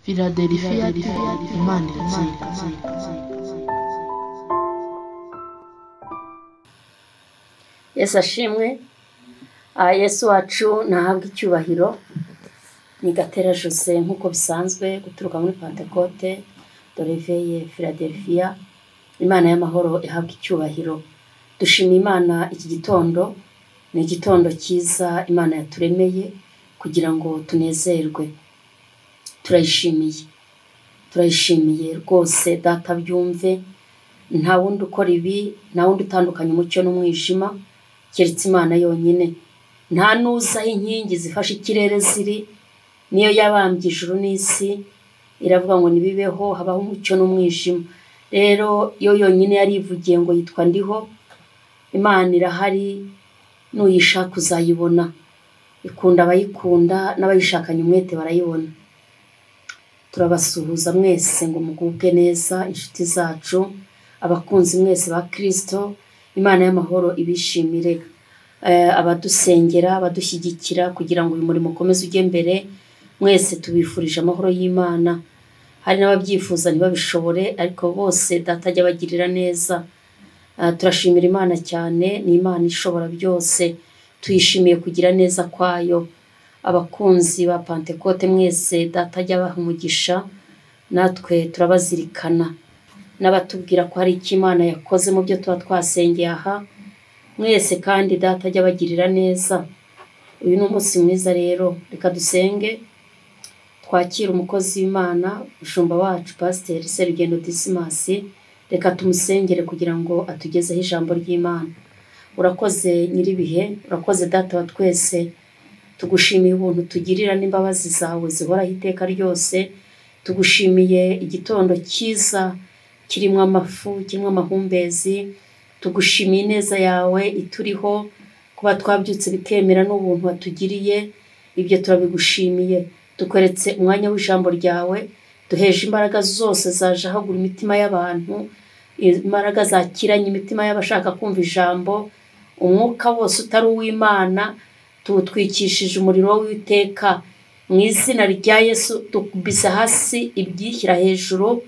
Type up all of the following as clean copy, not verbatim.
Philadelphia Imana iratsinda. Yesu ashimwe. Yesu wacu nahabwa icyubahiro. Ni Gatera Jose nk'uko bisanzwe guturuka muri Pentecote de Réveil Philadelphia. Imana y'amahoro ihabwa icyubahiro. Dushima Imana iki gitondo, ni igitondo cyiza Imana yaturemeye kugira ngo tunezerwe. Turayishimiye, turayishimiye rwose. Data byumve, nta wundi ukora ibi, nta wundi utandukanya umucyo n'umwijima keretse Imana yonyine. Nta n'uzaho inkingi zifashe ikirere ziri, niyo yabambye ijuru n'isi iravuga ngo nibibeho, habaho umucyo n'umwijima. Rero yo yonyine yarivugiye ngo yitwa ndiho. Imana irahari, nuyishaka uzayibona. Ikunda abayikunda n'abayishakanye umwete barayibona. Turabasuhuza mwese ngo mugubwe neza, inshuti zacu, abakunzi mwese ba Kristo. Imana y'amahoro ibishimire. Abadusengera, abadushyigikira kugira ngo uyu murimo ukomeze ujye mbere, mwese tubifurije amahoro y'Imana. Hari n'ababyifuza ntibabishobore, ariko bose Data ajya abagirira neza. Turashimira Imana cyane, ni Imana ishobora byose, tuyishimiye kugira neza kwayo. Abakunzi ba Pentecote mwese Data ajya abaha umugisha, natwe turabazirikana. N'abatubwira ko hari icyo Imana yakoze mu byo tuba twasengeye aha, mwese kandi Data ajya abagirira neza. Uyu ni umunsi mwiza rero, reka dusenge twakire umukozi w'Imana, umushumba wacu Pasiteri Serugendo Dismas. Reka tumusengere kugira ngo atugezeho ijambo ry'Imana. Urakoze nyiribihe, urakoze Data wa twese, tugushimiye ubuntu tugirira n'imbabazi zawe zihoraho iteka ryose. Tugushimiye igitondo cyiza kirimo amafu, kirimo amahumbezi. Tugushimiye ineza yawe ituriho, kuba twabyutse bikemera n'ubuntu watugiriye, ibyo turabigushimiye. Tukweretse umwanya w'ijambo ryawe, duheje imbaraga zose zaje ahagura imitima y'abantu, imbaraga zakiranye imitima y'abashaka kumva ijambo. Umwuka wose utari uw'Imana tuwutwikishije umuriro w'Uwiteka. Mu izina rya Yesu dukubise hasi ibyishyira hejuru,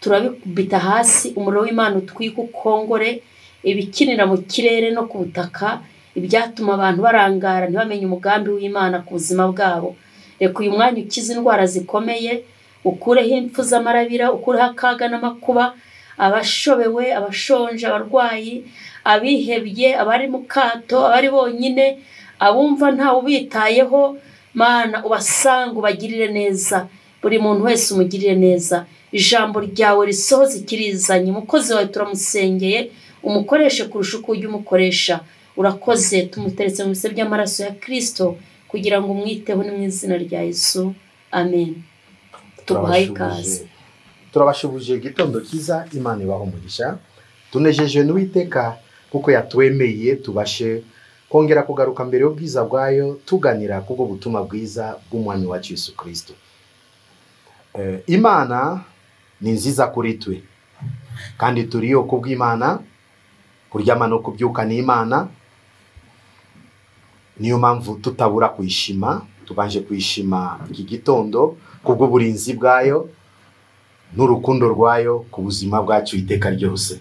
turabikubita hasi, umuriro w'Imana utwike ukongore ibikinira mu kirere no ku butaka, ibyatuma abantu barangara ntibamenye umugambi w'Imana ku buzima bwabo. Reka uyu mwanya ukize indwara zikomeye, ukureho impfu z'amarabira, ukureho akaga n'amakuba, abashobewe, abashonje, abarwayi, abihebye, abari mu kato, abari bonyine, abumva ntawe ubitayeho. Mana ubasanga ubagirire neza, buri muntu wese umugirire neza. Ijambo ryawe risohoze ikirizanye. Umukozi wawe turamusengeye, umukoreshe kurusha uko ujya umukoresha. Urakoze, tumuteretse mu bise by'amaraso ya Kristo kugira ngo umwiteho, ni mu izina rya Yesu, amen. Tuguhaye ikaze. Turabashubuje igitondo cyiza, Imana ibaho umugisha. Tunejeje n'Uwiteka kuko yatwemeye tubashe kongera kugaruka mbere y'ubwiza bwayo, tuganira kubwo butumwa bwiza bw'Umwami wacu Yesu Kristo. Imana ni nziza kuri twe, kandi turiyo kubw'Imana. Kuryama no kubyuka ni Imana, niyo mpamvu tutabura kuyishima. Tubanje kuyishima iki gitondo kubw'uburinzi bwayo n'urukundo rwayo ku buzima bwacu iteka ryose.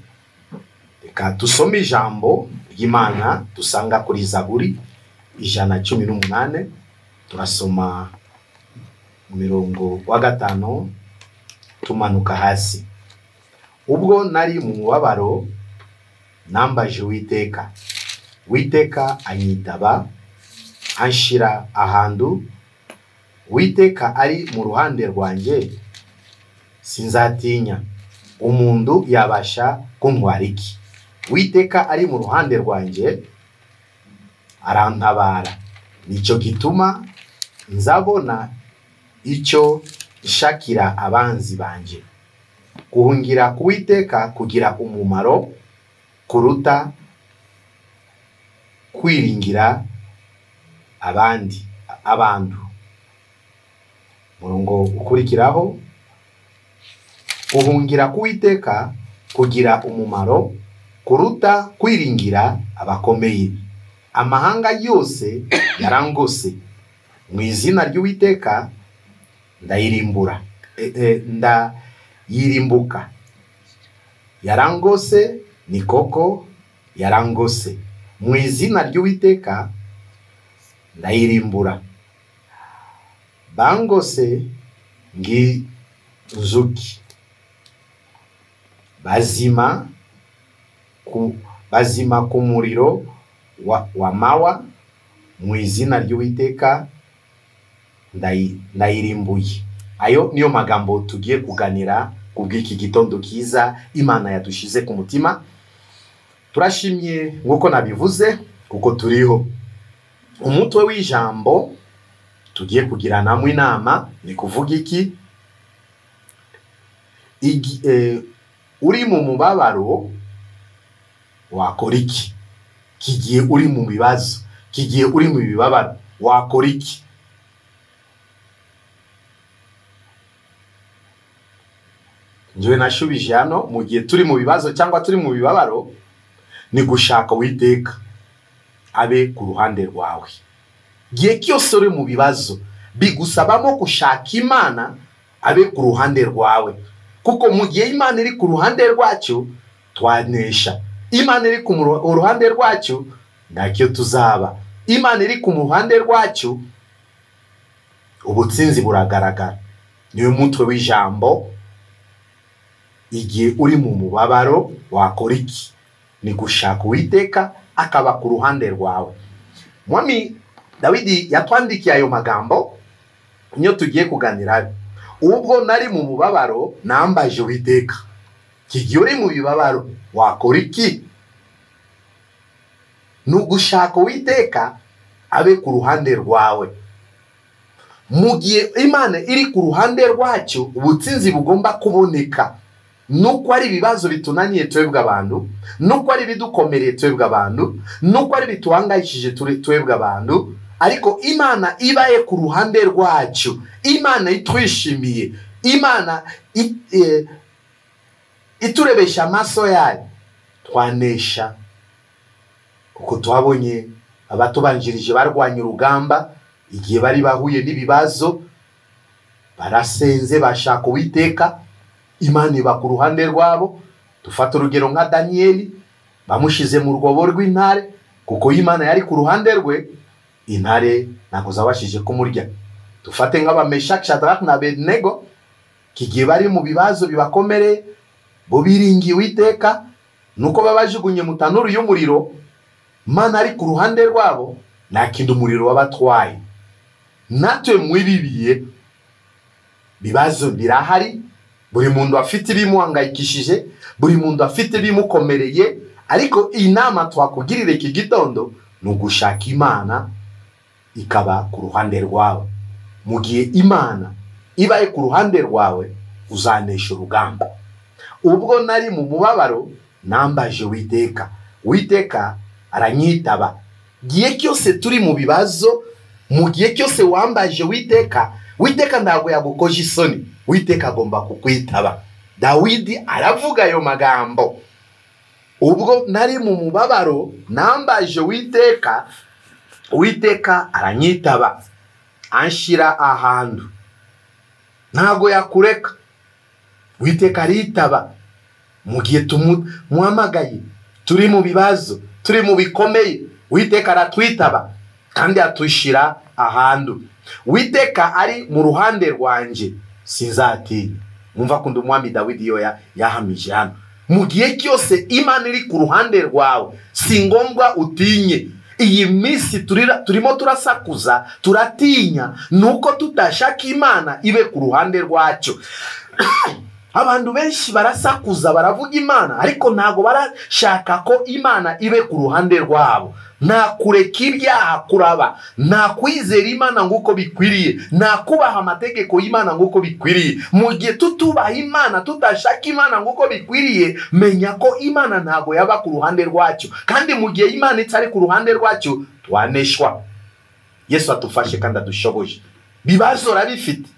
Reka dusome ijambo ry'Imana dusanga kuri Zaburi 118, turasoma umurongo wa 5 tumanuka hasi. Ubwo nari mu mubabaro nambaje Uwiteka, Uwiteka anyitaba anshira ahantu. Uwiteka ari mu ruhande rwanjye, sinzatinya. Umuntu yabasha kuntwara iki? Uwiteka ari mu ruhande rwanjye, arantabara. Nicyo gituma nzabona icyo nshakira abanzi banje. Guhungira ku Uwiteka kugira umumaro kuruta kwiringira abandi abantu. Murongo ukurikiraho, guhungira ku Uwiteka kugira umumaro kuruta kwiringira abakomeye. Amahanga yose yarangose, mu izina ry'Uwiteka ndayirimbura. Ndayirimbuka. Yarangose, ni koko yarangose, mu izina ry'Uwiteka ndayirimbura. Bangose ngizuki, bazima ku muriro wa mawa, mu izina ry'Uwiteka ndayirimbuye. Ayo niyo magambo tugiye kuganira kubw'iki gitondo kiza Imana yadushize ku mutima. Turashimye nk'uko nabivuze kuko turiho. Umutwe w'ijambo tugiye kugiranamo inama ni kuvuga iki? Uri mu mubabaro wakora iki? Kigiye uri mu bibazo, kigiye uri mu bibabaro wakora iki? Njyewe nashubije hano, mu gihe turi mu bibazo cyangwa turi mu bibabaro ni gushaka Uwiteka abe ku ruhande rwawe. Gihe cyose uri mu bibazo bigusabamo gushaka Imana abe ku ruhande rwawe, kuko mu gihe Imana iri ku ruhande rwacu twanesha. Imana iri ku ruhande rwacu ntacyo tuzaba. Imana iri ku ruhande rwacu ubutsinzi buragaragara. Niyo mutwe w'ijambo, igihe uri mu mubabaro wakora iki? Ni gushaka Uwiteka akaba ku ruhande rwawe. Mwami Dawidi yatwandikiye ayo magambo niyo tugiye kuganira. Ubwo nari mu mubabaro nambaje Uwiteka. Kigiye uri mu bibabaro wakora iki? Ni ugushaka Uwiteka abe ku ruhande rwawe. Mu gihe Imana iri ku ruhande rwacu ubutsinzi bugomba kuboneka. Nuko ari ibibazo bitunaniye twebwe abantu, nuko ari bidukomereye twebwe abantu, nuko ari bituhangayishije twebwe abantu, ariko Imana ibaye ku ruhande rwacu, Imana itwishimiye, Imana iturebesha amaso yayo, twanesha. Kuko twabonye abatubanjirije barwanya urugamba igihe bari bahuye n'ibibazo, barasenze bashaka Uwiteka, Imana iba ku ruhande rwabo. Dufata urugero nka Daniyeli, bamushize mu rwobo rw'intare, kuko Imana yari ku ruhande rwe, intare ntabwo zabashije kumurya. Dufate nk'Abameshaki, Shadrach na Abednego, kigiye bari mu bibazo bibakomereye, bo biringiye Uwiteka, nuko babajugunye mu tanuru y'umuriro, Imana ari ku ruhande rwabo, nta kindi umuriro wabatwaye. Natwe mwibibiye bibazo birahari, buri muntu afite ibimuhangayikishije, buri muntu afite ibimukomereye, ariko inama twakugirire iki gitondo ni ugushaka Imana ikaba ku ruhande rwawe. Mu gihe Imana ibaye ku ruhande rwawe uzanesha urugamba. Ubwo nari mu mubabaro nambaje Uwiteka, Uwiteka aranyitaba. Gihe cyose turi mu bibazo, mu gihe cyose wambaje Uwiteka, Uwiteka ntabwo yagukoje isoni, Uwiteka agomba kukwitaba. Dawidi aravuga ayo magambo, ubwo nari mu mubabaro nambaje Uwiteka, Uwiteka aranyitaba, anshira ahantu. Ntabwo yakureka, Uwiteka aritaba. Mu gihe tumuhamagaye turi mu bibazo, turi mu bikomeye, Uwiteka aratwitaba kandi atushira ahantu. Uwiteka ari mu ruhande rwanje sinzatinya. Mwumva kundi umwami Dawidi yo yahamije hano. Mu gihe cyose Imana iri ku ruhande rwawe si ngombwa utinye. Iyi minsi turimo turasakuza, turatinya, nuko tutashaka Imana ibe ku ruhande rwacu. Abantu benshi barasakuza baravuga Imana, ariko ntago barashaka ko Imana ibe ku ruhande rwabo. Nta kureka ibyaha kuraba, nta kwizera Imana nguko bikwiriye, nta kubaha amategeko y'Imana nguko bikwiriye. Mu gihe tutubaha Imana, tutashaka Imana nguko bikwiriye, menya ko Imana ntago yaba ku ruhande rwacu. Kandi mu gihe Imana itari ku ruhande rwacu twaneshwa. Yesu atufashe kandi adushoboje. Bibazo urabifite,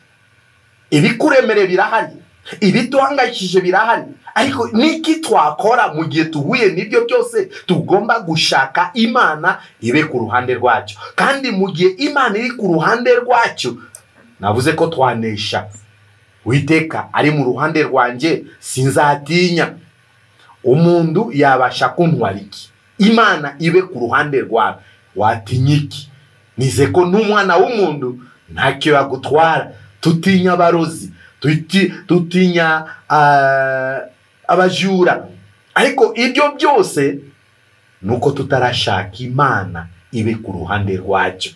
ibikuremere birahari, ibituhangayikishije birahari, ariko niki twakora mu gihe tuhuye n'ibyo byose? Tugomba gushaka Imana ibe ku ruhande rwacu. Kandi mu gihe Imana iri ku ruhande rwacu, navuze ko twanesha. Uwiteka ari mu ruhande rwanjye sinzatinya. Umuntu yabasha kuntwara iki? Imana ibe ku ruhande rwawe, watinya iki? Nize ko n'umwana w'umuntu ntacyo yagutwara. Tutinya abarozi, tutinya abajura, ariko ibyo byose nuko tutarashaka Imana ibe ku ruhande rwacyo.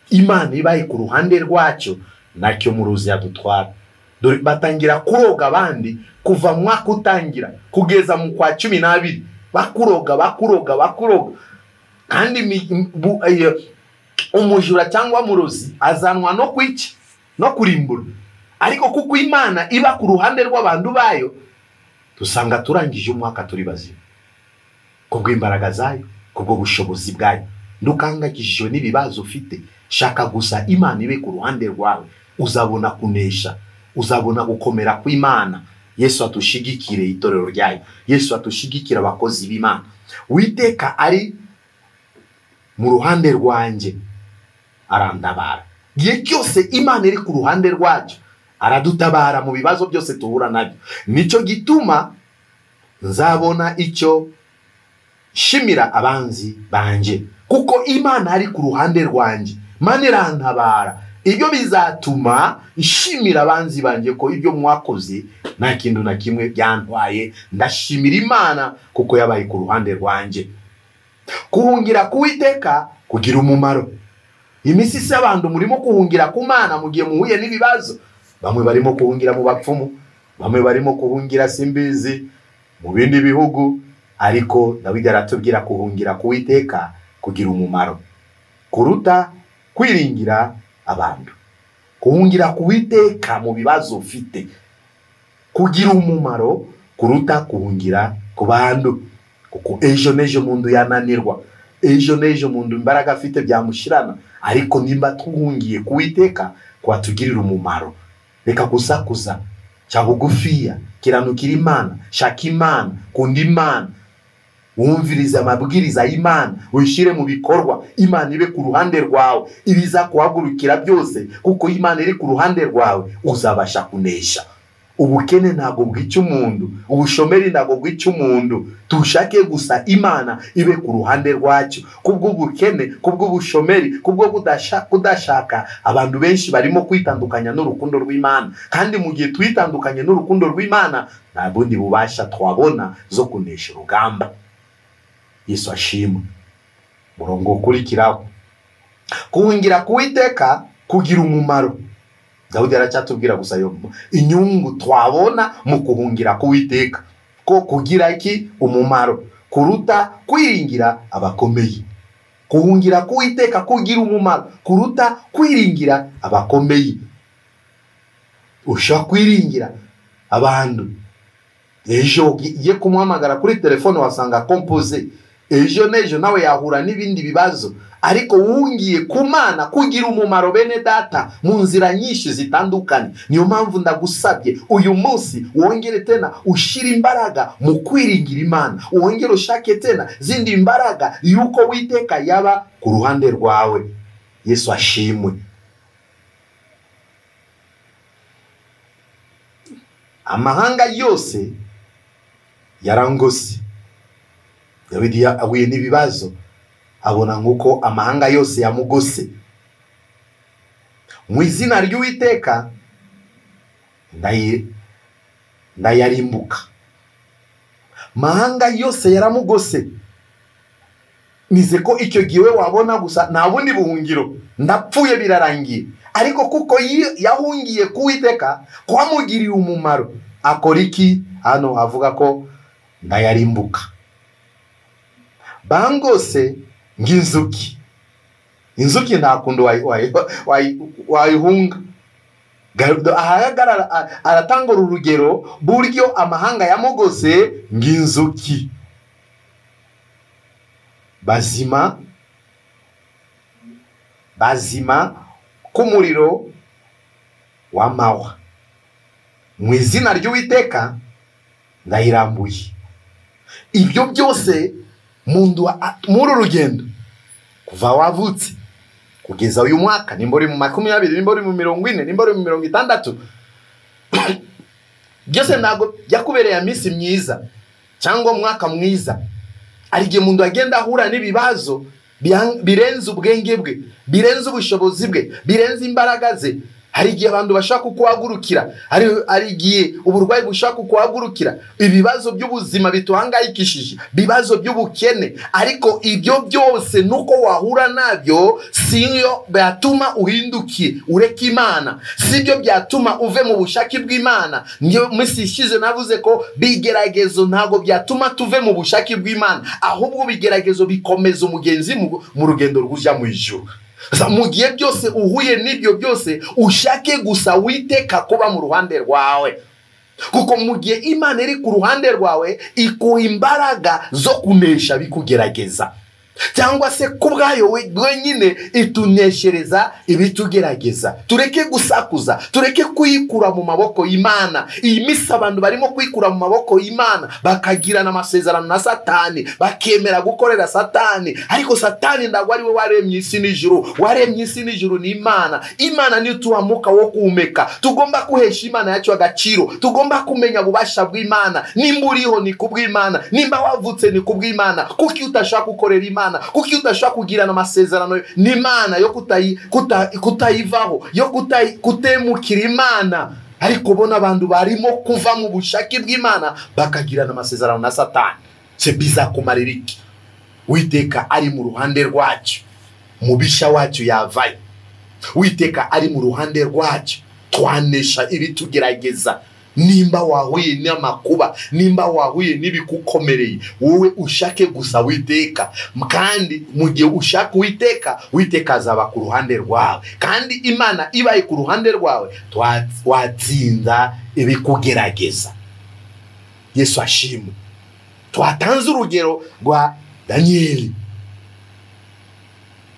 Imana ibaye ku ruhande rwacyo ntacyo muruzi yadutwara. Dore batangira kuroga abandi kuva mwaka utangira kugeza mu kwa 12, bakuroga bakuroga bakuroga. Kandi umujura cyangwa murozi azanwa no kwica no kurimbura. Ariko kuko Imana iba ku ruhande rw'abantu bayo, dusanga turangije umwaka turi bazima kubw'imbaraga zayo, kubwo bushobozi bwayo. Ndukangakishijwe n'ibibazo ufite, shaka gusa Imana ibe ku ruhande rwawe, uzabona kunesha, uzabona gukomera kw'Imana. Yesu atushigikire itorero ryayo, Yesu atushigikire abakozi b'Imana. Uwiteka ari mu ruhande rwanjye arandabara. Igihe cyose Imana iri ku ruhande rwacu aradutabara mu bibazo byose tuhura nabyo. Nicyo gituma nzabona icyo shimira abanzi banje, kuko Imana ari ku ruhande rwanjye, Imana irantabara. Ibyo bizatuma nshimira abanzi banje ko ibyo mwakoze nta kintu na kimwe byantwaye. Ndashimira Imana kuko yabaye ku ruhande rwanjye. Kuhungira ku Uwiteka kugira umumaro. Iminsi se abantu murimo kuhungira ku Mana mu gihe muhuye n'ibibazo. Bamwe barimo kuhungira mu bapfumu, bamwe barimo kuhungira simbizi mu bindi bihugu, ariko Dawidi aratubwira kuhungira ku Uwiteka kugira umumaro kuruta kwiringira abantu. Kuhungira ku Uwiteka mu bibazo ufite kugira umumaro kuruta kuhungira ku bantu, kuko ejo n'ejo mundu yananirwa, ejo n'ejo mundu imbaraga afite byamushirana. Ariko nimba tuhungiye ku Uwiteka kwatugirira umumaro. Reka gusakuza, cya bugufiya, kiranukira Imana, shaka Imana, kunda Imana, wumvirize amabwiriza y'Imana, wishire mu bikorwa. Imana ibe ku ruhande rwawe, ibiza kuhagurukira byose, kuko Imana iri ku ruhande rwawe uzabasha kunesha. Ubukene ntabwo bwica umuntu, ubushomeri ntabwo bwica umuntu. Tushake gusa Imana ibe ku ruhande rwacu. Kubw'ubukene, kubw'ubushomeri, kubwo kudashaka, abantu benshi barimo kwitandukanya n'urukundo rw'Imana. Kandi mu gihe twitandukanye n'urukundo rw'Imana, nta bundi bubasha twabona zo kunesha urugamba. Yesu ashimwe. Murongo ukurikiraho, kuhungira ku Uwiteka kugira umumaro. Dawidi aracyatubwira gusa yo inyungu twabona mu kuhungira ku Uwiteka, ko kugira iki? Umumaro kuruta kwiringira abakomeye. Kuhungira ku Uwiteka kugira umumaro kuruta kwiringira abakomeye. Ushaka kwiringira abantu, ejo ugiye kumuhamagara kuri telefone wasanga compose, ejo n'ejo nawe yahura n'ibindi bibazo. Ariko wungiye ku Mana kugira umumaro bene data mu nzira nyinshi zitandukanye. Niyo mpamvu ndagusabye uyu munsi wongere tena ushira imbaraga mu kwiringira Imana, wongere ushake tena zindi imbaraga yuko Uwiteka yaba ku ruhande rwawe. Yesu ashimwe. Amahanga yose yarangose. Dawidi ahuye n'ibibazo, abona nkuko amahanga yose yamugose. Mu izina ry'Uwiteka ndayarimbuka. Mahanga yose yaramugose. Nize ko icyo gihe wabona gusa nta bundi buhungiro, ndapfuye birarangiye. Ariko kuko yahungiye ku Uwiteka kwamugiriye umumaro, akora iki? Hano avuga ko ndayarimbuka. Bangose nginzuki. Inzuki nta kundu wayihunga. Ahagarara aratanga urugero buryo amahanga yamugose nginzuki. Bazima bazima k'umuriro w'amahwa. Mu izina ry'Uwiteka ndayirambuye. Ibyo byose mundu muri rugendo kuva wavutse kugeza uyu mwaka, nimba uri mu 20, nimba uri mu 40, nimba uri mu 60, Byose ntabwo byakubereye iminsi myiza cyangwa umwaka mwiza. Hari igihe umuntu agenda ahura n'ibibazo birenze ubwenge bwe, birenze ubushobozi bwe, birenze imbaraga ze. Hari igihe abantu bashaka kukuhagurukira, hari igihe uburwayi bushaka kukuhagurukira, ibibazo by'ubuzima bituhangayikishije, ibibazo by'ubukene. Ariko ibyo byose nuko wahura nabyo siyo byatuma uhindukiye ureka Imana, sibyo byatuma uve mu bushake bw'Imana. Niyo minsi ishize navuze ko bigeragezo ntago byatuma tuve mu bushake bw'Imana, ahubwo bigeragezo bikomeza umugenzi mu rugendo rw'ujya mu ijuru. Mu gihe byose uhuye n'ibyo byose, ushake gusa Uwiteka kuba mu ruhande rwawe, kuko mu gihe Imana iri ku ruhande rwawe ikuha imbaraga zo kunesha bikugerageza, cyangwa se ku bwayo wenyine ituneshereza ibitugerageza. Tureke gusakuza, tureke kuyikura mu maboko y'Imana. Iyi minsi abantu barimo kwikura mu maboko y'Imana, bakagirana amasezerano na Satani, bakemera gukorera Satani. Ariko Satani ntabwo ari we waremye isi n'ijuru. Waremye isi n'ijuru ni Imana. Imana niyo tuhamuka wo kuhumeka. Tugomba kuhesha Imana yacu agaciro, tugomba kumenya ububasha bw'Imana. Nimba uriho ni kubw'Imana, nimba wavutse ni kubw'Imana. Kuki utashaka gukorera Imana? Kuki udashaka kugirana amasezerano n'Imana yo kutayivaho, yo kutemukira Imana? Ariko bona abantu barimo kuva mu bushake bw'Imana bakagirana amasezerano na Satani. Se bizakumarira iki? Uwiteka ari mu ruhande rwacu, mubisha wacu yavayo. Uwiteka ari mu ruhande rwacu, twanesha ibitugerageza. Nimba wahuye n'amakuba, nimba wahuye n'ibikukomereye, wowe ushake gusa Uwiteka. Kandi mu gihe ushaka Uwiteka, Uwiteka azaba ku ruhande rwawe. Kandi Imana ibaye ku ruhande rwawe, watsinda ibikugerageza. Yesu ashimwe. Twatanze urugero rwa Daniyeli,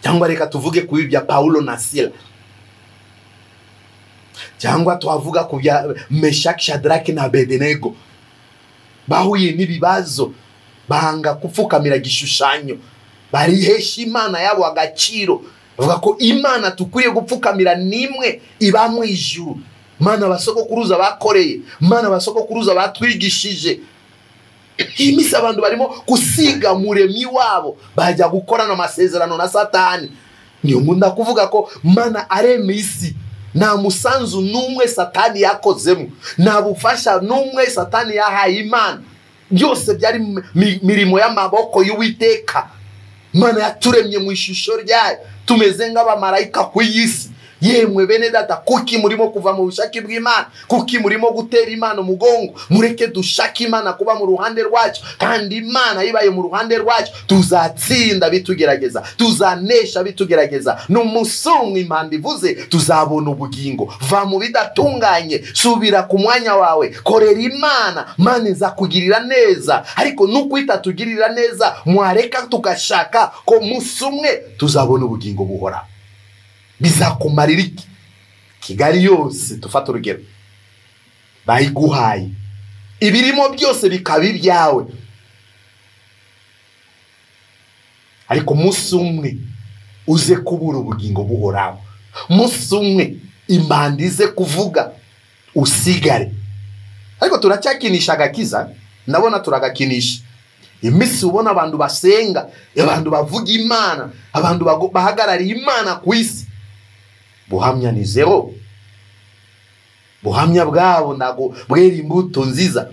cyangwa reka tuvuge ku bya Paulo na Sila, cyangwa twavuga ku bya Meshaki, Shadraki na Abedenego. Bahuye n'ibibazo, banga gupfukamira igishushanyo, barihesha Imana yabo agaciro, bavuga ko Imana tukwiye gupfukamira nimwe iba mu ijuru. Mana basogokuruza bakoreye, Mana basogokuruza batwigishije. Iyi minsi abantu barimo gusiga muremyi wabo, bajya gukorana amasezerano na Satani. Niyo nkunda kuvuga ko Mana arema isi, nta musanzu n'umwe Satani yakozemo, nta bufasha n'umwe Satani yahaye Imana. Byose byari mirimo y'amaboko y'Uwiteka. Imana yaturemye mu ishusho ryayo, tumeze nk'abamarayika ku isi. Yemwe bene data, kuki murimo kuva mu bushake bw'Imana? Kuki murimo gutera Imana umugongo? Mureke dushake Imana kuba mu ruhande rwacu. Kandi Imana ibaye mu ruhande rwacu, tuzatsinda bitugerageza, tuzanesha bitugerageza. N'umusumwe impanda ivuze, tuzabona ubugingo. Va mu bidatunganye, subira ku mwanya wawe, korera Imana, Imana izakugirira neza. Ariko nuko itatugirira neza, mwareka tugashaka ko musumwe tuzabona ubugingo buhoraho. Bizakumarira iki? Kigali yose tufata urugero, bayiguhaye, ibirimo byose bikaba ibyawe, ariko umunsi umwe uze kubura ubugingo buhoraho, umunsi umwe impanda ize kuvuga usigare. Ariko turacyakinisha agakiza, ndabona turagakinisha. Iminsi ubona abantu basenga, abantu bavuga Imana, abantu bahagarariye Imana ku isi, buhamya ni zero. Buhamya bwabo ntago bwera imbuto nziza.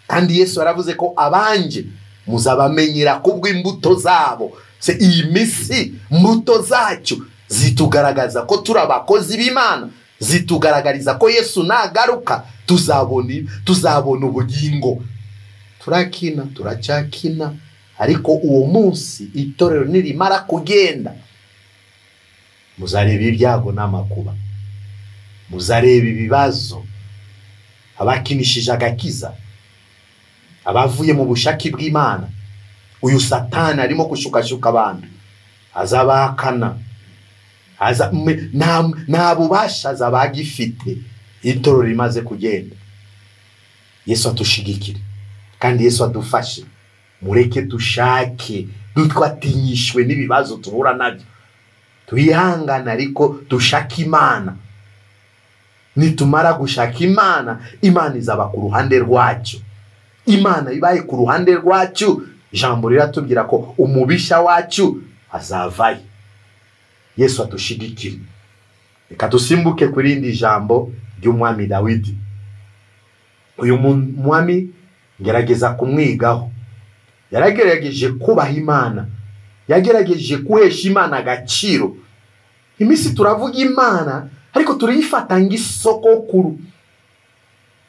Kandi Yesu yaravuze ko abanje muzabamenyera kubw'imbuto zabo. Se iyi minsi mbuto zacu zitugaragaza ko turi abakozi b'Imana, zitugaragariza ko Yesu nagaruka tuzabona ubugingo. Turakina, turacyakina, ariko uwo munsi itorero nirimara kugenda, muzareba ibyago n'amakuba, muzareba ibibazo. Abakinishije agakiza, abavuye mu bushake bw'Imana, uyu Satani arimo kushukashuka abantu, azabahakana, nta bubasha azaba agifite. Itorero rimaze kugenda. Yesu atushigikire kandi Yesu adufashe. Mureke dushake, dutwatinyishwe n'ibibazo duhura nabyo, twihangane ariko dushake Imana. Nitumara gushaka Imana, Imana izaba ku ruhande rwacu. Imana ibaye ku ruhande rwacu, ijambo riratubwira ko umubisha wacu azavayo. Yesu atushigikire. Reka dusimbuke kuri indi jambo ry'umwami Dawidi. Uyu mwami ngerageza kumwigaho. Yaragerageje kubaha Imana, yagerageje guhesha Imana agaciro. Iminsi turavuga Imana ariko turayifata nk'isogokuru,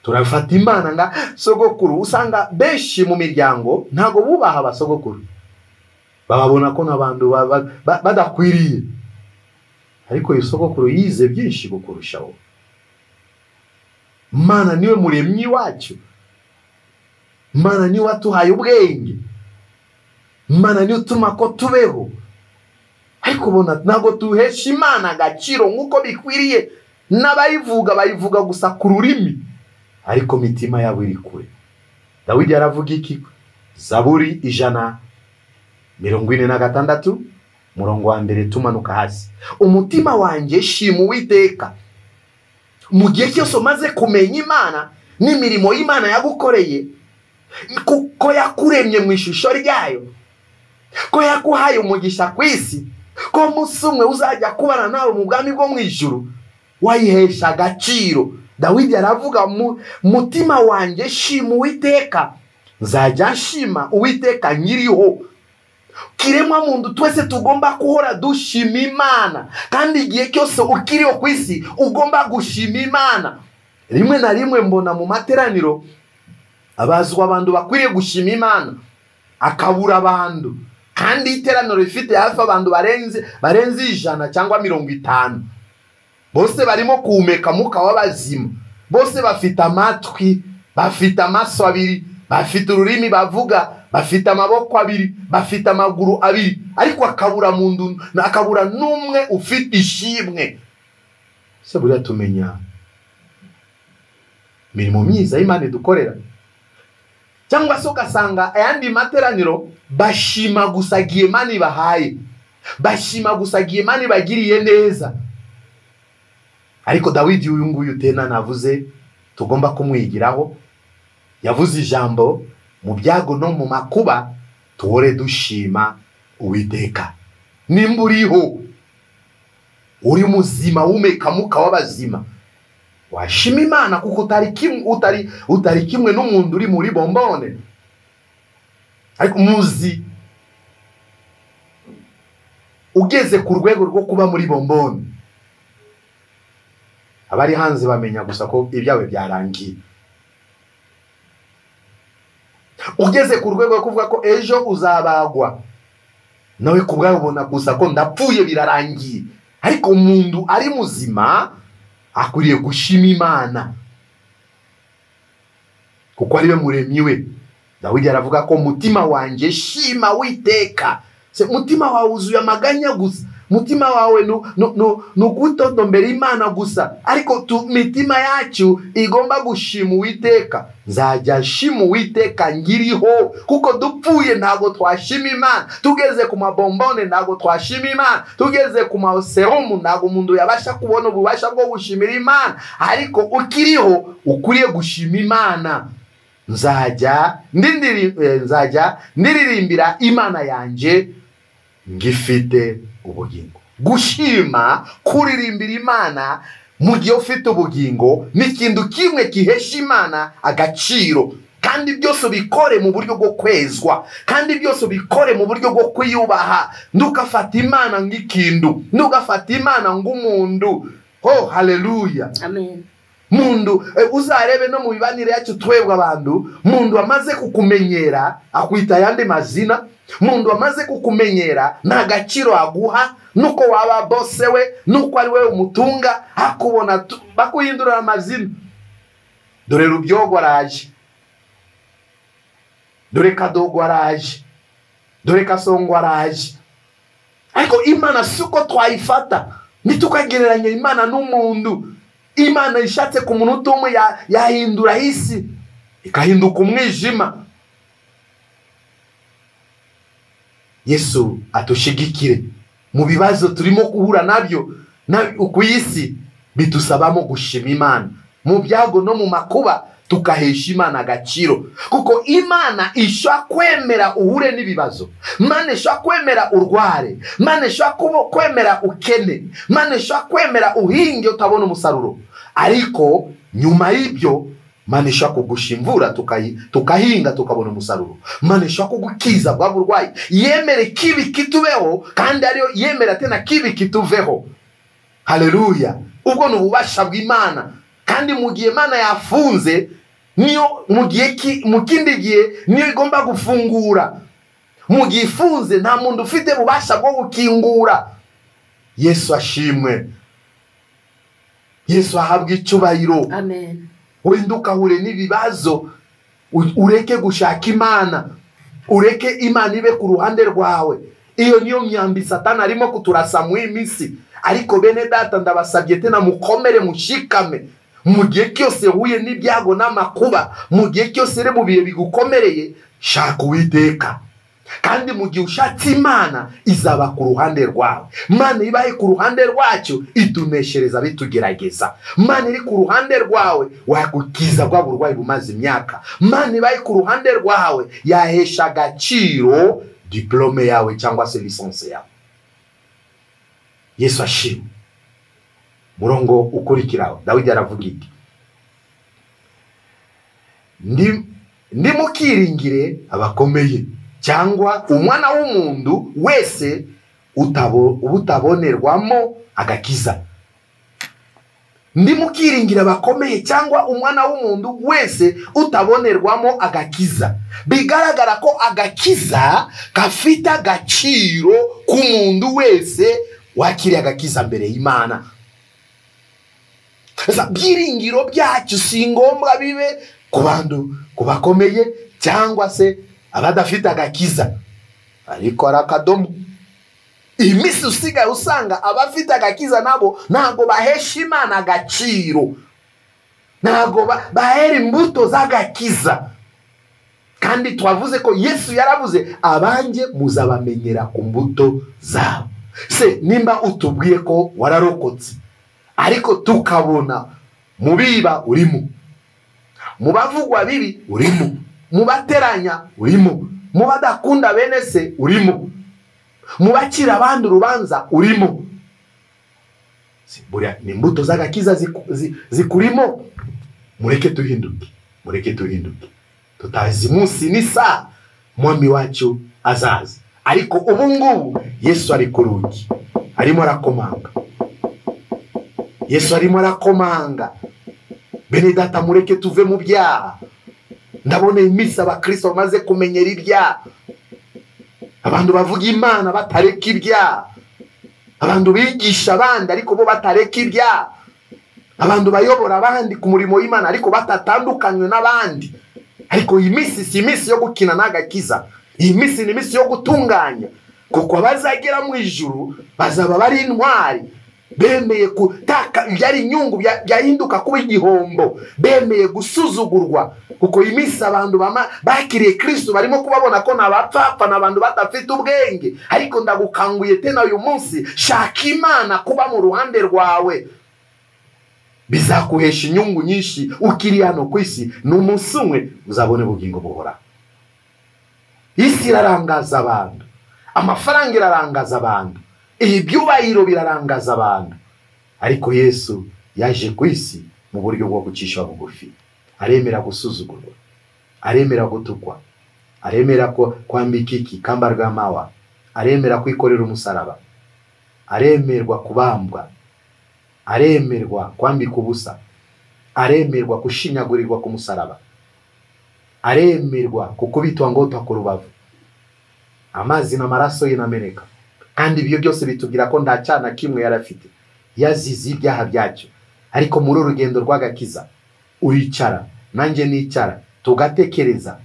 turafata Imana nka sogokuru. Usanga benshi mu miryango ntago bubaha abasogokuru, bababona ko n'abantu badakwiriye. Ariko uyu sogokuru yize byinshi kukurushaho. Imana niwe muremyi wacu, Imana niwe watuhaye ubwenge, Imana niwe utuma ko tubeho. Ariko ubona ntabwo tuhesha Imana agaciro nk'uko bikwiriye. N'abayivuga bayivuga gusa ku rurimi, ariko mitima yabo iri kure. Dawidi aravuga iki? Zaburi 146 murongo wa 1 tumanuka hasi. Umutima wanjye shima Uwiteka. Mu gihe cyose umaze kumenya Imana n'imirimo y'Imana yagukoreye, kuko yakuremye mu ishusho ryayo, ko yaguhaye umugisha ku isi, ko umunsi umwe uzajya kubana nawe mu bwami bwo mu ijuru, wayihesha agaciro. Dawidi aravuga, mutima wanjye shima Uwiteka, nzajya nshima Uwiteka nkiriho. Kiremwa muntu twese tugomba guhora dushima Imana, kandi igihe cyose ukiriho ku isi ugomba gushima Imana. Rimwe na rimwe mbona mu materaniro abazwa abantu bakwiriye gushima Imana, akabura abantu, kandi iteraniro rifite hafi abantu barenze 100 cyangwa 50, bose barimo kuhumeka muka w'abazima, bose bafite amatwi, bafite amaso abiri, bafite ururimi bavuga, bafite amaboko abiri, bafite amaguru abiri, ariko akabura muntu, akabura n'umwe ufite ishimwe. Se buriya tumenya mirimo myiza y'Imana idukorera? Cyangwa se ugasanga ayandi materaniro bashima gusa gihe Imana ibahaye, bashima gusa gihe Imana ibagiriye neza. Ariko Dawidi uyu nguyu tena navuze tugomba kumwigiraho, yavuze ijambo mu byago no mu makuba tuhore dushima Uwiteka. Nimba uriho uri muzima wumeka muka w'abazima, washima Imana kuko utari kimwe n'umuntu uri muri bombone. Ariko muzi ugeze ku rwego rwo kuba muri bombone, abari hanze bamenya gusa ko ibyawe byarangiye. Ugeze ku rwego rwo kuvuga ko ejo uzabagwa, nawe kubwawe ubona gusa ko ndapfuye birarangiye. Ariko umuntu ari muzima akwiriye gushima Imana kuko ariwe muremyi we. Dawidi aravuga ko mutima wanjye shima Uwiteka. Se mutima wawe wuzuye amaganya gusa, mutima wawe nukutotombera Imana gusa, ariko mitima yacu igomba gushima Uwiteka. Nzajya nshima Uwiteka nkiriho, kuko dupfuye ntago twashima Imana, tugeze ku mabombone ntago twashima Imana, tugeze ku maserumu ntago umuntu yabasha kubona ububasha bwo gushimira Imana. Ariko ukiriho ukwiriye gushima Imana. Nzajya ndirimbira Imana yanjye ngifite ubugingo. Gushima, kuririmbira Imana mu gihe ufite ubugingo ni ikintu kimwe gihesha Imana agaciro. Kandi byose ubikore mu buryo bwo kwezwa, kandi byose ubikore mu buryo bwo kwiyubaha. Ntugafate Imana nk'ikintu, ntugafate Imana nk'umuntu. Oh, haleluya, amen. Mundu uzarebe no mu bibanire yacu twebwe abantu, mundu amaze kukumenyera akwita yandi mazina, mundu amaze kukumenyera nta gaciro aguha, nuko waba bose we, nuko ari we umutunga, akubona bakuhindura amazina. Dore Rubyogo araje, dore Kadogo araje, dore Kasongo araje. Ariko Imana suko twayifata, ntitukagereranya Imana n'umuntu. Imana ishatse ku munota umwe yahindura isi ikahinduka umwijima. Yesu atushigikire mu bibazo turimo guhura nabyo ku isi. Bidusabamo gushima Imana mu byago no mu makuba, tukahesha Imana agaciro, kuko Imana ishobora kwemera uhure n'ibibazo, Imana ishobora kwemera urware, Imana ishobora kwemera ukene, Imana ishobora kwemera uhinge utabona umusaruro, ariko nyuma y'ibyo Imana ishobora kugusha imvura tukahinga tukabona umusaruro. Imana ishobora kugukiza bwa burwayi, yemere kibi kitubeho kandi ariyo yemera tena kibi kituveho. Haleluya! Ubwo ni ububasha bw'Imana. Kandi mu gihe Imana yafunze, niyo mu gihe mu kindi gihe niyo igomba gufungura. Mu gihe ifunze nta muntu ufite ububasha bwo gukingura. Yesu ashimwe, Yesu ahabwe icyubahiro. Amen. Wenda ukahure n'ibibazo, ureke gushaka Imana, ureke Imana ibe ku ruhande rwawe. Iyo niyo myambi Satani arimo kuturasa mu iminsi. Ariko bene data ndabasabye tena mukomere, mushikame. Mu gihe cyose uhuye n'ibyago n'amakuba, mu gihe cyose uri mu bihe bigukomereye, shaka Uwiteka. Kandi mu gihe ushatse Imana izaba ku ruhande rwawe. Imana ibaye ku ruhande rwacyo ituneshereza bitugerageza. Imana iri ku ruhande rwawe wagukiza bwa burwayi bumaze imyaka. Imana ibaye ku ruhande rwawe yahesha agaciro diplome yawe cyangwa se lisansi yawe. Yesu ashimwe. Murongo ukurikiraho Dawidi aravuga iti, ndimukiringire abakomeye cyangwa umwana w'umuntu wese utabonerwamo agakiza. Ndimukiringira abakomeye cyangwa umwana w'umuntu wese utabonerwamo agakiza. Bigaragara ko agakiza gafite agaciro ku muntu wese wakiriye agakiza mbere y'Imana. Byiringiro byacu si ngombwa bibe ku bantu kubakomeye cyangwa se abadafite agakiza, ariko ari akadomo. Iminsi usigaye usanga abafite agakiza nabo ntabwo bahesha Imana agaciro, ntabwo bahera imbuto z'agakiza. Kandi twavuze ko Yesu yaravuze, abanjye muzabamenyera ku mbuto zabo. Se nimba utubwiye ko wararokotse, ariko tukabona mu biba urimo, mu bavugwa bibi urimo, mu bateranya urimo, mu badakunda bene se urimo, mu bakira abandi urubanza urimo, buriya ni imbuto z'agakiza zikurimo. Mureke tuhinduke, mureke tuhinduke. Tutazi munsi n'isaha mwami wacu azaza, ariko ubu ngubu Yesu ari ku rugi arimo arakomanga. Yesu arimo arakomanga. Bene data, mureke tuve mu byaha. Ndabona iminsi abakristo bamaze kumenyera ibyaha, abantu bavuga Imana batareka ibyaha, abantu bigisha abandi ariko bo batareka ibyaha, abantu bayobora abandi ku murimo w'Imana ariko batatandukanywe n'abandi. Ariko iyi minsi si iminsi yo gukina n'agakiza, iyi minsi ni iminsi yo gutunganya, kuko abazagera mu ijuru bazaba bari intwari, bemeye kutaka byari inyungu byahinduka kuba igihombo, bemeye gusuzugurwa. Kuko iminsi abantu bakiriye Kristo barimo kubabona ko nabapfapfa n'abantu badafite ubwenge. Ariko ndagukanguye tena uyu munsi, shaka Imana kuba mu ruhande rwawe, bizakuhesha inyungu nyinshi ukiri hano ku isi. N'umunsi umwe uzabone ubugingo buhoraho. Isi irarangaza abantu, amafaranga irarangaza abantu, ibyubahiro birarangaza abantu, ariko Yesu yaje ku isi mu buryo bwo gucisha bugufi. Aremera gusuzugurwa, aremera gutukwa, aremera kwambika ikamba rw'amawa, aremera kwikorera umusaraba, aremerwa kubambwa, aremerwa kwambika ubusa, aremerwa gushinyagurirwa ku musaraba, aremerwa kukubitwa ngotwa ku rubavu, amazi n'amaraso ye nameneka. Kandi ibyo byose bitubwira ko nta cyaha na kimwe yarafite, yazize ibyaha byacyo. Ariko muri urugendo rw'agakiza uricara nanjye nicara tugatekereza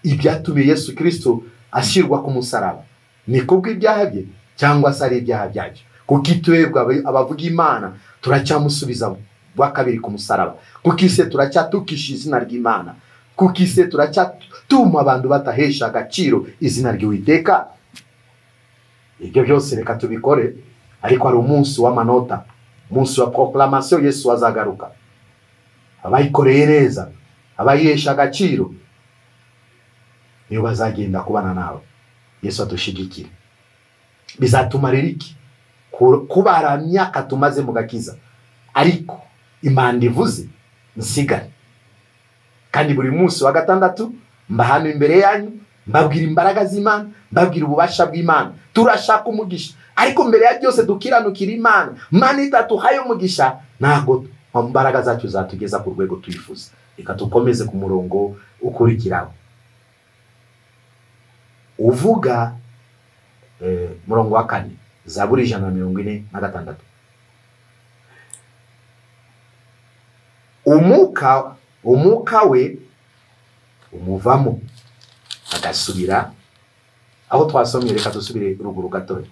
ibyatumye Yesu Kristo ashyirwa ku musaraba, ni kubw'ibyaha bye cyangwa se ari ibyaha byacyo. Kuko itwebwe abavuga Imana turacyamusubiza bwa kabiri ku musaraba, kuko ise turacyatukisha izina ry'Imana, kuko ise turacyatuma abantu batahesha agaciro izina ry'Uwiteka. Ibyo byose reka tubikore, ariko hari umunsi w'amanota. Umunsi wa proclamation Yesu azagaruka, abayikoreye neza, abayihesha agaciro niyo bazagenda kubana nawe. Yesu adushigikire. Bizatumarira iki kubara myaka tumaze mu gakiza, ariko imanda ivuze nsigare. Kandi buri munsi wa gatandatu mba hano imbere yanyu, mbabwira imbaraga z'Imana, mbabwira ububasha bw'Imana. Turashaka umugisha, ariko mbere ya byose dukiranukira Imana. Imana itatuhaye umugisha, ntabwo imbaraga zacu zatugeza ku rwego twifuza. Reka dukomeze ku murongo ukurikiraho uvuga murongo wa 4, Zaburi 146. Umuka we umuvamo agasubira aho twasomye. Reka dusubire ruguru gatoya.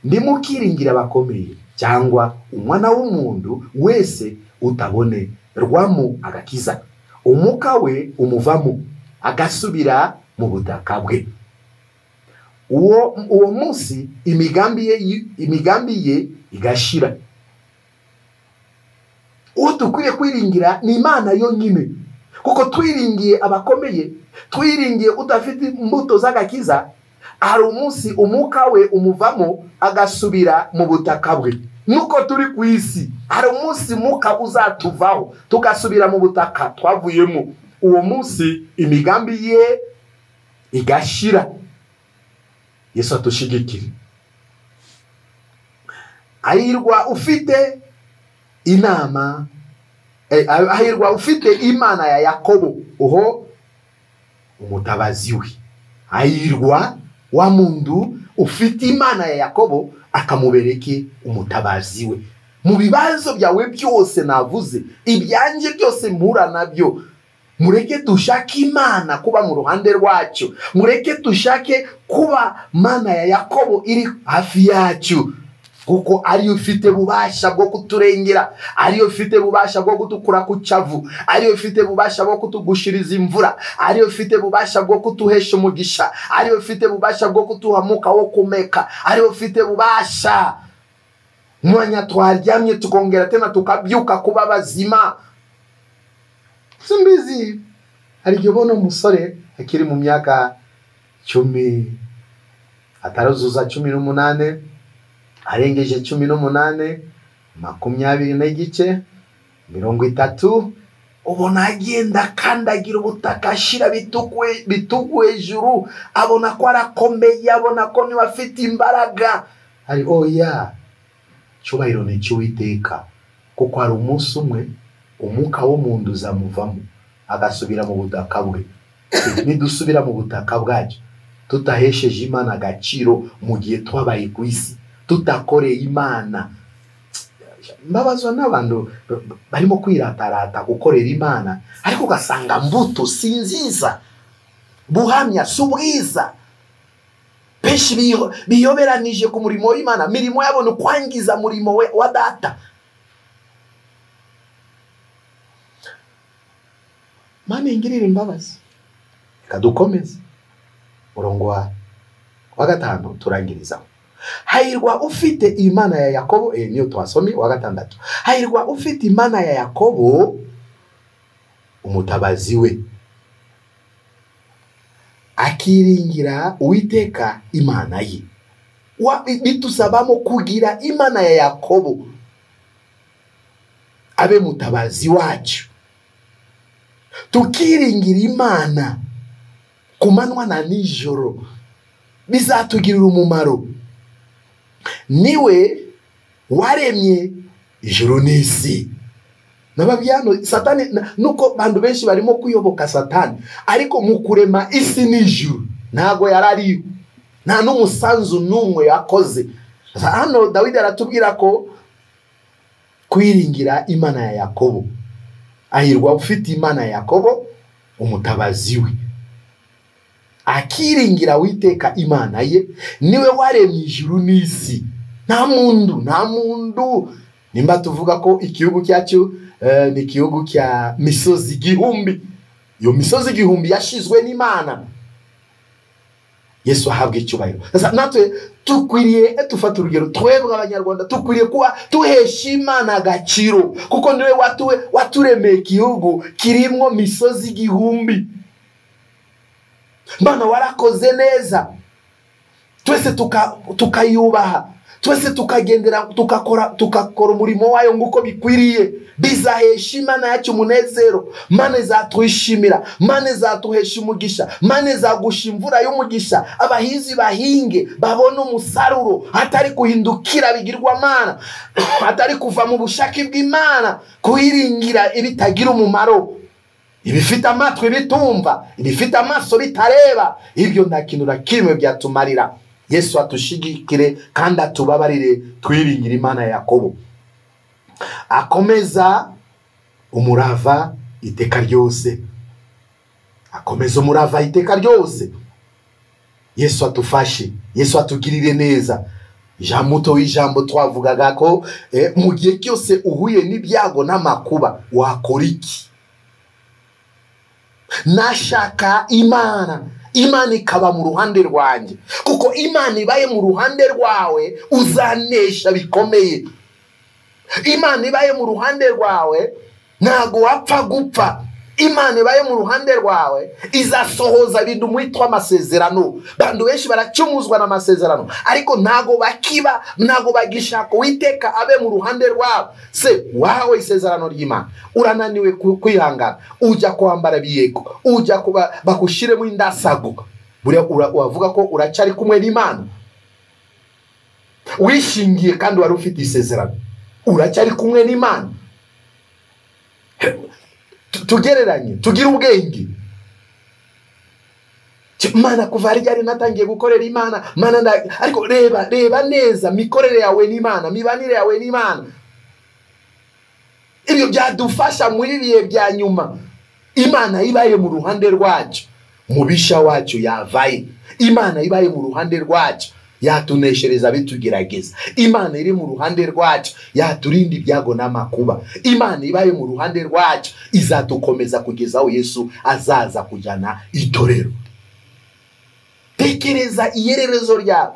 Ndimukiringira abakomeye cyangwa umwana w'umuntu wese utabonerwamo agakiza. Umuka we umuvamo agasubira mu butaka bwe. Uwo munsi imigambi ye igashira. Uwo dukwiye kwiringira ni Imana yonyine, kuko twiringiye abakomeye, twiringiye udafite imbuto z'agakiza. Hari umunsi umuka we umuvamo agasubira mu butaka bwe. Nuko turi ku isi, hari umunsi umuka uzatuvaho tugasubira mu butaka twavuyemo. Uwo munsi imigambi ye igashira. Yesu atushigikire. Ahirwa ufite inama, ahirwa ufite Imana ya Yakobo oho umutabazi we. Ahirwa wa mundu ufite Imana ya Yakobo akamubereke umutabazi we. Mu bibazo byawe byose navuze, ibyanjye byose mpura nabyo, mureke dushake Imana kuba mu ruhande rwacu, mureke dushake kuba Mana ya Yakobo iri hafi yacu, kuko ariyo ufite bubasha bwo kuturengera, ariyo ufite bubasha bwo kutukura ku cyavu, ariyo ufite bubasha bwo kutugushiriza imvura, ariyo ufite bubasha bwo kutuhesha umugisha, ariyo ufite bubasha bwo kutuha muka wo kumeka, ariyo ufite bubasha mwanya twaryamye tukongera tena tukabyuka kuba bazima. Simbizi hari igihe ubona umusore akiri mu myaka 10 atarazuza 18, arengeje 18, 20 n'igice, 30, ubona agenda akandagira ubutaka ashira bitugu hejuru, abona ko arakomeye, abona ko niba afite imbaraga. Ari oya, cyubahiro ni icy'Uwiteka, kuko hari umunsi umwe umuka w'umuntu uzamuvamo agasubira mu butaka bwe. Nidusubira mu butaka bwacu tutahesheje Imana agaciro mu gihe twabaye ku isi, tutakoreye Imana. Mbabazwa n'abantu barimo kwiratarata gukorera Imana, ariko ugasanga mbuto si nziza, buhamya si ubwiza. Benshi biyoberanije ku murimo w'Imana, mirimo yabo ni kwangiza murimo wa data. Mana ingirire imbabazi. Reka dukomeze murongo wa 5 turangirizaho. Hahirwa ufite Imana ya Yakobo, niyo twasomye wa 6. Hahirwa ufite Imana ya Yakobo umutabazi we, akiringira Uwiteka Imana ye. Bitusabamo kugira Imana ya Yakobo abe mutabazi wacu, tukiringira Imana ku manywa na nijoro, bizatugirira umumaro. Niwe waremye ijuru n'isi. Nababyano Satani, nuko bantu benshi barimo kuyoboka Satani, ariko mu kurema isi n'ijuru ntago yarariyo, nta n'umusanzu n'umwe yakoze. Hano Dawidi aratubwira ko kwiringira Imana ya Yakobo, ahirwa ufite Imana ya Yakobo umutabazi we, akiringira Uwiteka Imana ye, niwe waremye ijuru n'isi. Nta mundu, nta mundu. Nimba tuvuga ko igihugu cyacu ni igihugu cya misozi igihumbi, iyo misozi igihumbi yashizwe n'Imana, Yesu ahabwe icyubahiro. Sasa natwe tukwiriye tufata urugero, twebwe abanyarwanda tukwiriye kuba tuhesha Imana agaciro, kuko niwe waturemeye igihugu kirimwo misozi igihumbi. Mana warakoze neza, twese tukayubaha, twese tukagendera, tukakora umurimo wayo nguko bikwiriye, bizahesha Imana yacu umunezero. Mana izatwishimira, Mana izatuhesha umugisha, Mana izagusha imvura y'umugisha, abahinzi bahinge babone umusaruro, atari kuhindukira bigirwamana, atari kuva mu bushake bw'Imana, kuyiringira ibitagira umumaro, ibifite amatwi bitumva, ibifite amaso bitareba. Ibyo nta kintu na kimwe byatumarira. Yesu atushigikire kandi atubabarire, twiringire Imana ya Yakobo. Akomeza umurava iteka ryose, akomeza umurava iteka ryose. Yesu atufashe, Yesu atugirire neza. Ijambo w'ijambo twavugaga ko mu gihe cyose uhuye n'ibyago n'amakuba wakora iki? Nashaka Imana, Imana ikaba mu ruhande rwanjye, kuko Imana ibaye mu ruhande rwawe uzanesha bikomeye. Imana ibaye mu ruhande rwawe ntago wapfa gupfa. Imana ibaye mu ruhande rwawe izasohoza ibintu mwitwa amasezerano. Bantu benshi baracumuzwa n'amasezerano, ariko ntago bakiba, ntago bagishaka Uwiteka abe mu ruhande rwabo. Se wahawe isezerano ry'Imana, urananiwe kwihangana, ujya kwambara biyego, ujya kuba bakushiremo indasago, buriya uravuga ko uracyari kumwe n'Imana, wishingiye kandi wari ufite isezerano, uracyari kumwe n'Imana. Tugereranye, tugire ubwenge. Mana kuva ryari natangiye gukorera Imana, Mana ariko reba neza mikorere yawe n'Imana, mibanire yawe n'Imana. Ibyo byadufasha muri ibihe bya nyuma. Imana ibaye mu ruhande rwacu, mubisha wacu yavaye. Imana ibaye mu ruhande rwacu yatuneshereza bitugerageza. Imana iri mu ruhande rwacu yaturinda ibyago n'amakuba. Imana ibaye mu ruhande rwacu izatukomeza kugeza aho Yesu azaza kujyana itorero. Tekereza iyererezo ryawe.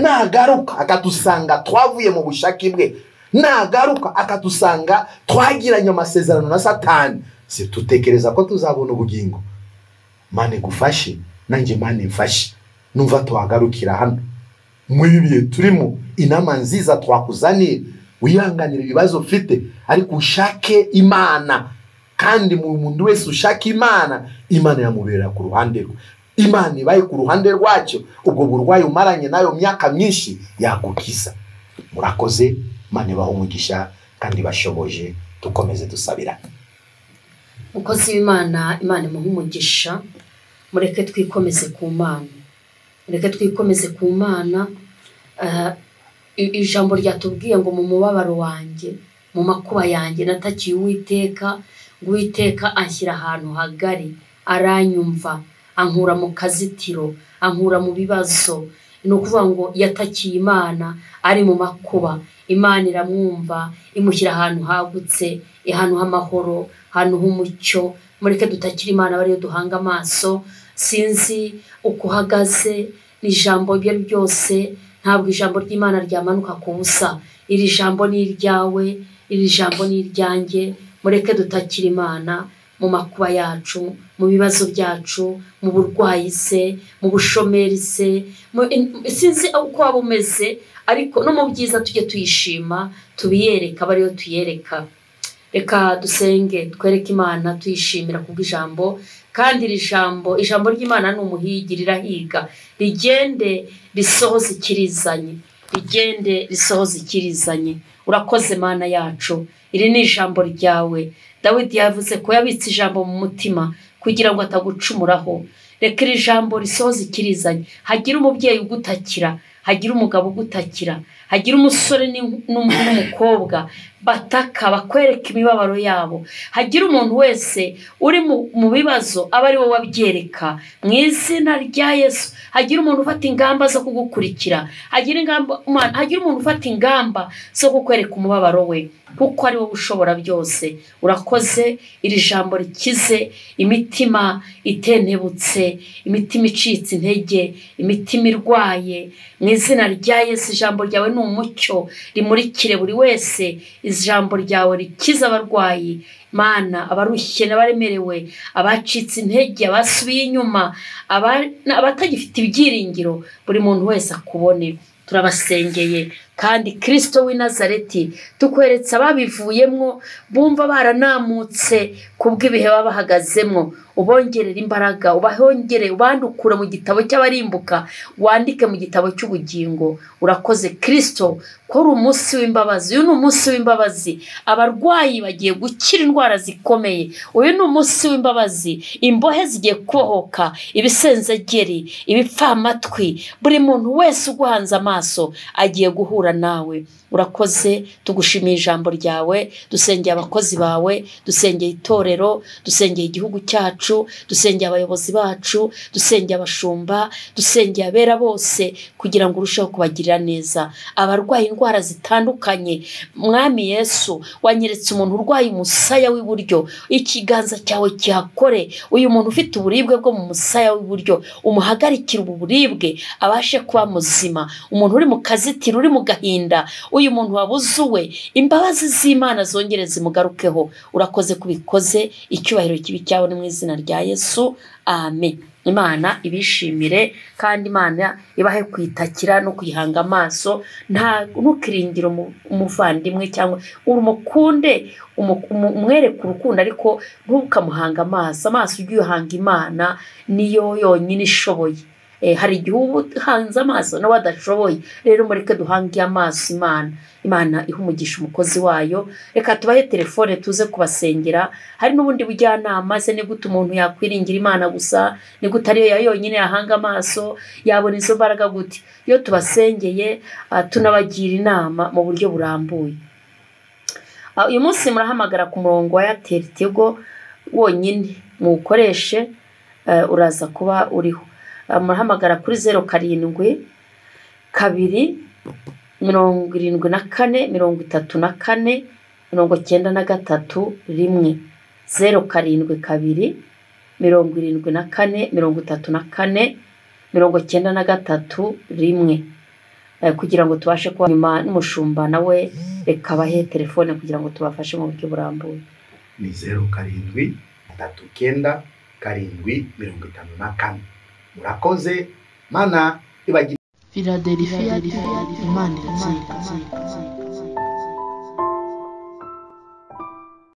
Nagaruka akatusanga twavuye mu bushake bwe, nagaruka akatusanga twagiranye amasezerano na Satani, se tutekereza ko tuzabona ubugingo? Mana igufashe, nanjye Mana imfashe. Numva twagarukira hano muri ibihe turimo, inama nziza twakuzaniye, wihanganire ibibazo ufite, ariko ushake Imana. Kandi mu muntu wese ushaka Imana, Imana yamubera ku ruhande rwe. Imana ibaye ku ruhande rwacyo, ubwo burwayi umaranye nayo myaka myinshi yagukiza. Murakoze, Imana ibahe umugisha kandi bashoboje, dukomeze dusabira. Mukozi w'Imana, Imana imuhe umugisha. Mureke twikomeze ku Mana, mureke twikomeze ku Mana. Ijambo ryatubwiye ngo mu mubabaro wanjye, mu makuba yanjye natakiye Uwiteka, ngo Uwiteka anshyira ahantu hagari, aranyumva, ankura mu kazitiro, ankura mu bibazo. Ni ukuvuga ngo yatakiye Imana ari mu makuba, Imana iramwumva, imushyira ahantu hagutse, ahantu h'amahoro, ahantu h'umucyo. Mureke dutakire Imana bariyo duhanga amaso. Sinzi uko uhagaze, ni ijambo ibyo ari byose, ntabwo ijambo ry'Imana ryamanuka ku busa. Iri jambo ni iryawe, iri jambo ni iryanjye. Mureke dutakire Imana mu makuba yacu, mu bibazo byacu, mu burwayi se, mu bushomeri se, sinzi uko waba umeze, ariko no mu byiza tujye tuyishima, tubiyereka bariyo tuyereka. Reka dusenge, twereke Imana tuyishimira kubw'ijambo. Kandi iri jambo, ijambo ry'Imana ni umuhigi, rirahiga, rigende risohoze ikirizanye, rigende risohoze ikirizanye. Urakoze Mana yacu, iri ni ijambo ryawe. Dawidi yavuze ko yabitse ijambo mu mutima kugira ngo atagucumuraho. Reka iri jambo risohoze ikirizanye, hagire umubyeyi ugutakira, Hagira umugabo ugutakira, hagira umusore n'umukobwa bataka bakwereka imibabaro yabo, hagira umuntu wese uri mu bibazo aba ari wowe wabyereka mu izina rya Yesu. Hagira umuntu ufata ingamba zo kugukurikira, hagira umuntu ufata ingamba zo kukwereka umubabaro we, kuko ari wowe ushobora byose. Urakoze, iri jambo rikize imitima itentebutse, imitima icitse intege, imitima irwaye mu izina rya Yesu. Ijambo ryawe ni umucyo, rimurikire buri wese. Ijambo ryawe rikiza abarwayi Mana, abarushye n'abaremerewe, abacitse intege, abasubiye inyuma, abatagifite ibyiringiro, buri muntu wese akubone. Turabasengeye kandi Kristo w'i Nazareti, tukweretse ababivuyemwo bumva baranamutse kubw'ibihe babahagazemwo, ubongerera imbaraga, ubahongere, ubandukure mu gitabo cy'abarimbuka, wandike mu gitabo cy'ubugingo. Urakoze Kristo ko uri umunsi w'imbabazi. Uyu ni umunsi w'imbabazi, abarwayi bagiye gukira indwara zikomeye. Uyu ni umunsi w'imbabazi, imbohe zigiye kubohoka, ibisenzegeri, ibipfamatwi, buri muntu wese uguhanze amaso agiye guhura nawe. Urakoze, tugushimiye ijambo ryawe, dusengeye abakozi bawe, dusengeye itorero, dusengeye igihugu cyacu, dusengeye abayobozi bacu, dusengeye abashumba, dusengeye abera bose, kugira ngo urusheho kubagirira neza. Abarwaye indwara zitandukanye, Mwami Yesu, wanyeretse umuntu urwaye umusaya w'iburyo, ikiganza cyawe kihakore. Uyu muntu ufite uburibwe bwo mu musaya w'iburyo, umuhagarikire ubu buribwe abashe kuba muzima. Umuntu uri mu kazitiro, uri mu gahinda, uyu muntu wabuzuwe, imbabazi z'Imana zongere zimugarukeho. Urakoze kubikoze, icyubahiro kibi cyawe ni mu izina rya Yesu, amen. Imana ibishimire kandi Imana ibahe kwitakira no kwihanga amaso. Nta ntukiringire umuvandimwe cyangwa urumukunde, umwereke urukundo, ariko ntukamuhanga amaso. Amaso ujye uyahanga Imana, niyo yonyine ishoboye. Hari igihe uba uhanze amaso nawe adashoboye. Rero mureke duhange amaso Imana. Imana iha umugisha umukozi wayo. Reka tubahe telefone tuze kubasengera. Hari n'ubundi bujyanama, se ni gute umuntu yakwiringira Imana gusa, ni gute ariyo yonyine yahanga amaso, yabona izo mbaraga gute? Iyo tubasengeye tunabagira inama mu buryo burambuye. Uyu munsi murahamagara ku murongo wa Airtel Tigo wonyine, muwukoreshe, uraza kuba uriho. Murahamagara kuri 0 7 2 74 34 93 1, 0 7 2 74 34 93 1, kugira ngo tubashe kuba nyuma n'umushumba nawe reka bahe telefone kugira ngo tubafashe mu buryo burambuye. Ni 0 7 3 9 7 54. Murakoze, Mana ibagi. Philadelphia, Imana irakira.